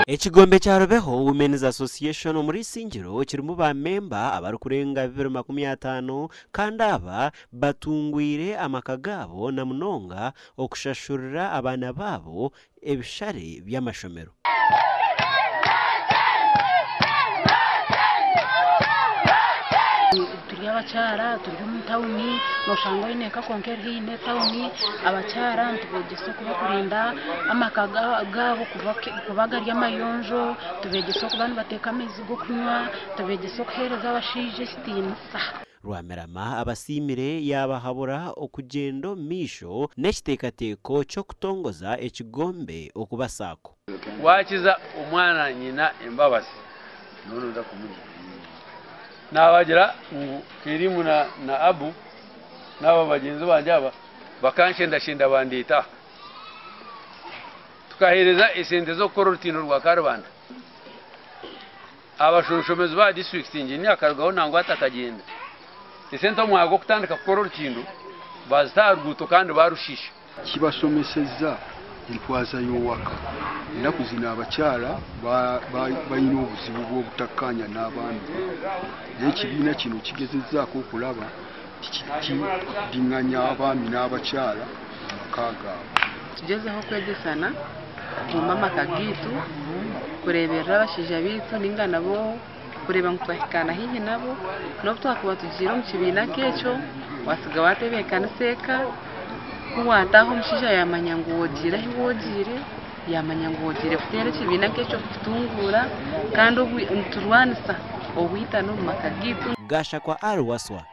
Ekigombe kya Rubeho Women's Association omuri Isingiro kirimu ba memba abarikurenga 250 kandi aba batungwire amaka gaabo na munonga okushashurira abaana baabo ebishare by'amashomero. Turi abakyara turi omu tawuni noshanga oine eka kwonka eri haihi n'etawuni. Abakyara nitubegyesa oku barikurinda amaka gaabo kuba gari amayonjo, tubegyesa okuba nibateeka amaizi g'okunywa, tubegyesa okuheereza abashaija ekitiinisa. Rwamirama abasiimire yaabahabura okugyenda omu maisho n'ekiteekateeko ky'okutongoza ekigombe okuba SACCO. Waakiza omwana nyina embabazi, nooba nooza kumurya. Naabagira ngu Kerimu na Abu n'aba bagyenzi bangye aba bakanshendashenda bandeeta aha. Tukaheereza esente z'okukora orutindo rwa Karubanda. Abashonshomezi ba disiturikiti ingyiniya akarugaho nangwa atakagyenda. Esente omu mwanya gw'okutandika kukora orutindo baazita aha ruguuto kandi baarushiisha. Kibashomeseza entwaza y'owaka. Enaku zinu abakyara baine obuzibu bw'obutakkaanya n'abaami baabo. Naye ekibiina kino kigezezaako okulaba tikidinganya abaami n'abakyara omu maka gaabo. Tugyezeho kwegyesana kukuuma amaka gaitu, kureeberera abashaija baitu nainga nabo kureeba ngu twahikaana haihi nabo. N'obu twakuba tugiire omu kibiina nk'ekyo, waatsiga waatebeekanisa eka, ku waataaha omushaija yaamanya ngu ogiire ahu ogiire, yaamanya ngu ogiire kuteera ekibiina nk'ekyo kukutunguura kandi niturwanisa obwitano omu maka gaitu. Gashakwa Ali Wasswa.